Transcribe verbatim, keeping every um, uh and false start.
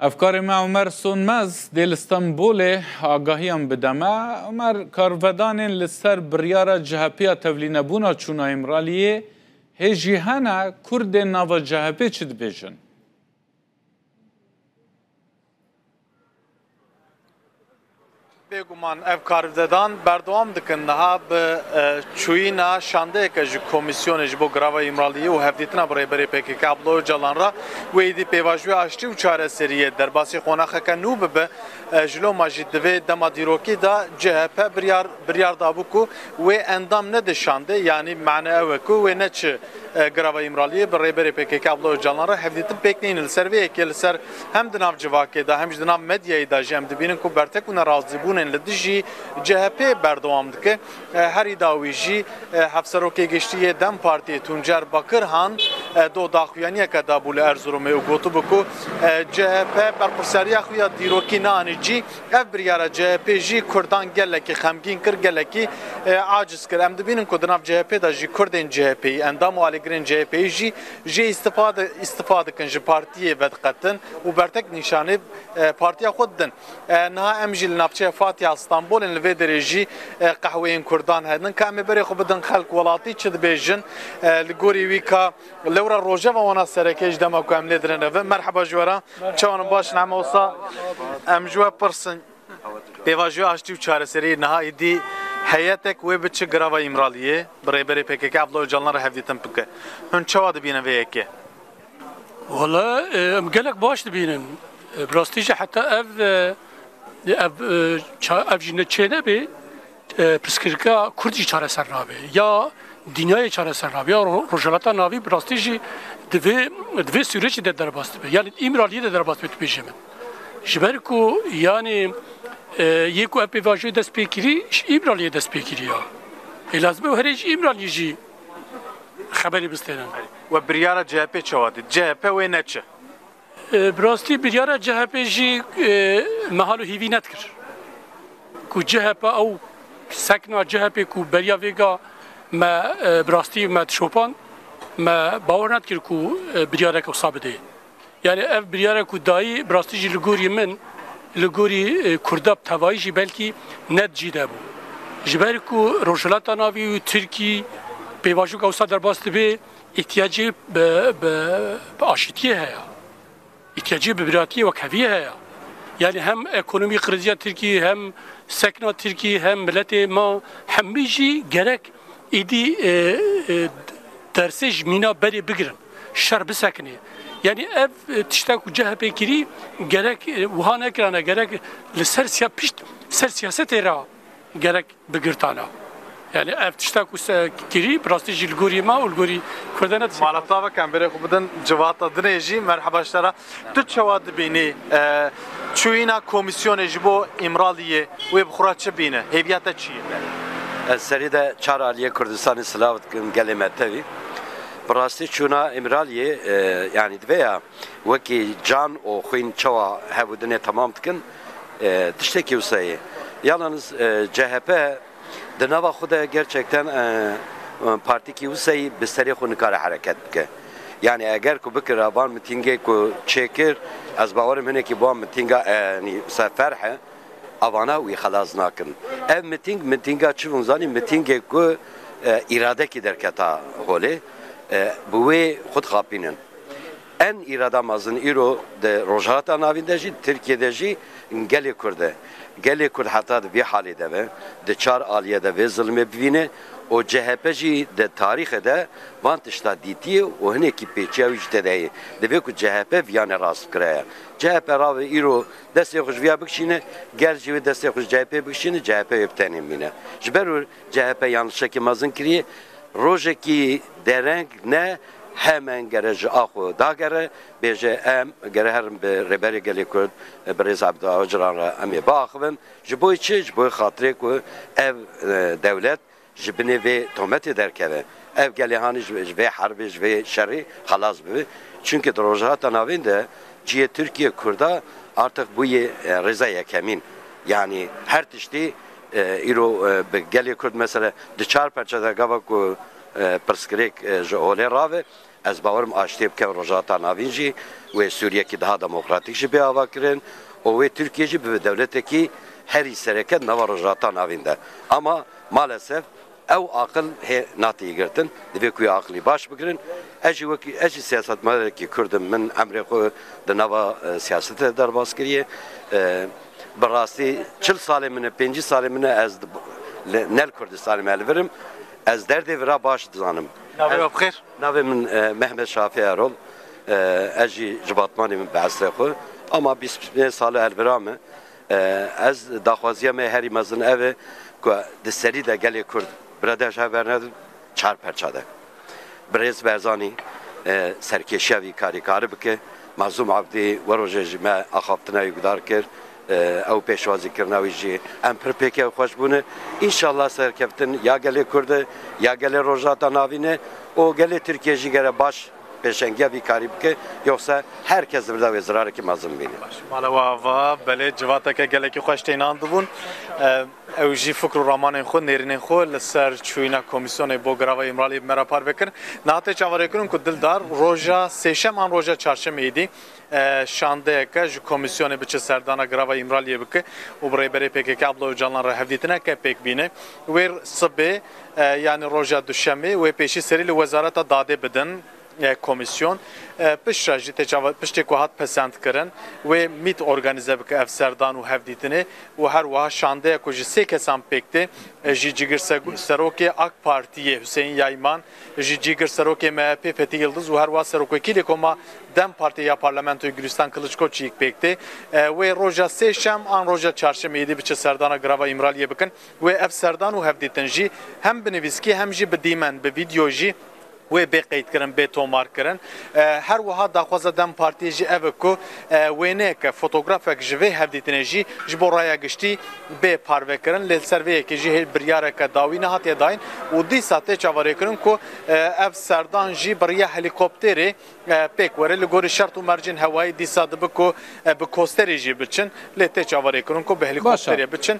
Hevkarê me Omer Sonmez dê li Stenbolê agahiyan bide me. Omer, karvedanên li ser biryara C H P ya tevlînebûna çûna Îmraliyê hê jî hene, Kurdên nava C H P çi dibêjin? Bêguman ev karvedan berdewam dikin. Niha bi, e, çûyîna şandeyeke ji komîsyonê ji bo girava Îmraliyê û hevdîtina bi rêberê P K K Abdullah Ocalan re wê êdî pêvajoya aştî û çareseriyê derbasî qonaxeke nû bibe. E, ji loma jî di vê dema dîrokî de C H P biryar, biryar dabû ku wê endam nede şandê, yanî mane ew e ku wê neçi e, girava Îmraliyê bi rêberê P K K Abdullah Ocalan re hevdîtin pêk neynin. Li ser vê yekê li ser hem di nav civakê de hem jî di nav medyayê de jî em dibînin ku bertek û nerazîbûnên li dijî C H P berdewam dike. E, herî dawî jî, e, Hevserokê Giştî yê DEM Partiyê Tuncer Bakirhan, e, do daxuyaniyeke dabû li Erzurumê û gotibû ku, e, C H P berpirsiyariya xwe ya dîrokî neanî cî. Ev biryara C H P jî Kurdan gelekî xemgîn kir, gelekî, e, aciz kir. Em dibînin ku di nav C H P de jî Kurdên C H P'yî, endam û alîgirên C H P'yî jî jê îstifa di-, îstifa dikin, ji partiyê vediqetin û bertek nîşanê, e, partiya xwe didin. E, niha em jî li navçeya Fatiha Stenbolên li vê derê jî, e, qehweyên Kurdan henin. Ka em ê berê xwe bidin xelk welatî çi dibêjin, e, li gorî wî ka lewra rojeva wana sereke ji dema ku em lê dirin revin. Merheba ji we re. Çawan baş name olsa em ji we pirsin. Pêvajoya aştî û çareseriyê niha êdî heyetek wê biçi girava Îmraliyê, bi rêberê P K K Abdullah Ocalan re hevdîtin bike. Hûn çawa dibînin vê yekê? Wala, e, em gelek baş dibînin. E, bi rastî jî heta ev, e, ev, e, ça-, ev jî ne çê nebê, e, pirsgirêka Kurd jî çareser nabe. Ya dinyayê çareser nabe, ya Ro-, Rojhilata Navî bi rastî jî di vê, di vê sûrecê de derbas dibe. Yani Îmraliyê de derbas dibe, dibêje min. Ji ber ku, yani, e, yê ku ev pêvajoyê dest pê kirî, ji Îmraliyê dest pê kirî ya. Ê lazim e herê ji Îmraliyê jî xeberê bistênin. We biryara C H P çawa dît? C H P wê neçi? E, bi rastî biryara C H P jî, e, me hal û hîvî nedikir. Ku C H P ew sekna C H P ku beriya vêga me, e, bi rastî me dişopand, me bawer nedikir ku, e, biryareke wisa bidê. Yani ev biryare ku dayî, bi rastî jî li gorî min, li gorî, e, Kurda bi tevayî jî belkî ne di cî de bû. Ji ber ku Rojhilata Navî û Tirkî pêvajoka wisa derbas dibe, îhtiyacê bi, bi, bi aşîtiyê heye. Îhtiyacê bi biratiyê wekheviyê heye. Yani hem ekonomî kriziya Tirkî, hem sekna Tirkî, hem miletê ma, hemî jî gerek êdî, e, e, dersê ji mîna berê bigirin. Şer bisekinê. Yani ev, e, tişta ku C H P kirî gerek, e, wiha nekirane, gerek li ser siya-, pişt ser siyasetê re gerek bigirtana. Yani ev tişta ku se kirî, bi rastî jî li gorî me û li gorî Kurdan ne dişê. Mala tavek em berê xwe bidin civata dinê jî. Merheba ji te re. Tu çawa dibînî, e, çûyîna komîsyonê ji bo Îmraliyê wê bi xwe re çi bîne? Hêviya te çi ye? Ez serî de çar aliyê Kurdistanê silav dikim gelê me tevî. Bi rastî çûna Îmraliyê, e, yani divê ya wekî can û xwîn çawa hev û dinê temam dikin, e, tiştekî wisa ye. Yalnız, e, C H P di nava xwe de gerçekten, e, e, partîkî wisa ye bi serê xwe nikare hereket bike. Yani eger ku bikira van mitîngê ku çêkir, ez bawerim hinekî van mitînga, e, yanî wisa ferh e, avana wî xelas nakin. Ev mitîng, mitînga çi bûn zanî? Mitîngê ku, e, îradekî derketa holê, e, bi wê xwe dixapînin. En îrada mezin îro di Rojhilata Navîn de jî, Tirkiye de jî gelê Kurd e. Gelê Kurd heta di vî halê de be, di çar aliyê de vê zilmê bivîne û C H P jî di tarîxê de van tişta dîtiye û hinekî pêçiya wî jî tê de heye. Divê ku C H P viyanê rast bikiraya. C H P ravê îro destê xwe ji viya bikişîne, gel jî wê destê xwe ji C H P bikişîne, C H P wê bi tenê bimîne. Ji ber wê C H P yanlişekî mezin kiriye. Rojekî dereng ne hemen gere ji axwe dagere, bêje em gere herin bi Rêberê Gelê Kurd, bi Rêz Abdullah Ocalan re em ê biaxivin. Ji bo çi? Ji bo xatirê ku ev, e, dewlet ji binê vê tometê derkeve. Ev gelê hanî ji, ji vê herbê, ji vê şerî xelas bibe. Çunke di Rojhilata Navîn de cihê Tirkiye Kurda artık bûye, e, rêza yekemîn. Yani her tiştî, e, îro, e, bi gelê Kurd mesela di çar perçe de gava ku, e, pirsgirêk, e, ji holê rave, Ez bawerim aştiyê bike Rojhilata Navîn jî wê Sûriyekî daha demokratîk jî bê avakirin û wê Tirkiye jî bibe dewletekî herî sereke di nava Rojhilata Navîn de. Ama maalesef ew aqil hê nate girtin. Divê ku wê aqilî baş bigirin. Ez jî wekî, ez jî siyasetmedarekî Kurd im. Min emrê xwe di nava, e, siyasetê de derbas kiriye. E, bi rastî çil salê min e, pêncî salê min e, ez di, li, ne li Kurdistanê me li vir im. Ez derdê vira baş dizanim. Navê we bi xêr? Navê min, e, Mehmet Şafî Erol. E, ez jî ji Batmanê min bi eslê xwe. Ama bîst pênc sal e li vira me. E, ez daxwaziya me herî mezin ev e ku di serî de gelê Kurd bi re de ji hev bernedin çar perça de. Birêz Berzanî, e, serkêşiya vî karî kari bike. Mazlûm Abdî wê rojê ji me axaftina wî guhdar kir. E, ew pêşwazîkirina wî jî em pir pêkevxweş bûne. Înşallah serkeftin ya gelê Kurd e, ya gelê Rojhilata Navîn e û gelê Tirkiye jî gere baş pêşengiya vî karî bike. Yoksa her kes li vir de wê zirarekî mezin bîne. Mala we ava, belê civateke gelekî xweş tênan dibûn. E, ew jî fikr û ramanên xwe, nêrînên xwe li ser çûyîna komîsyonê bo girava Îmraliyê bi me re parve kirin. Niha tê çaverêkirin ku Dildar roja sêşem an roja çarşemê êdî, e, şandeyeke ji komîsyonê biçe serdana girava Îmraliyê bike û bi rêberê P K K Abdullah Ocalan re hevdîtineke pêk bîne. Wê sibê, e, yanî roja duşemê wê pêşî serî li Wezareta Dadê bidin, e, komîsyon. E, piştre jî tê çava-, piştê ku hat pesendkirin, wê mît organîze bike ev serdan û hevdîtinê û her wiha şandeya ku ji sê kesan pêk tê, e, ji cîgir se-, serokê AK Partiyê Hüseyin Yayman, ji cîgir serokê M H P Fethi Yildiz û her wiha serokwekîlê koma DEM Partiyê ya Parlamentoyê Gülistan Kılıçkoç jî pêk tê. E, wê roja sêşem an roja çarşemê êdî biçe serdana girava Îmraliyê bikin. Wê ev serdan û hevdîtin jî hem bi nivîskî hem jî bi dîmen, bi vîdeo jî wê bê qeydkirin, bê tomarkirin. E, her wiha daxwaza DEM Partiyê jî ev e ku, e, wêneyeke, fotografek ji vê hevdîtinê jî ji bo raya giştî bê parvekirin. Lê li ser vê yekê jî hê biryareke dawî nehatiye dayîn û dîsa tê çaverêkirin ku, e, ev serdan jî bi riya helîkopterê, e, pêk were. Li gorî şert û mercên hewayî dîsa dibe ku, e, bi kosterê jî biçin. Lê tê çaverêkirin ku bi helîkopterê biçin.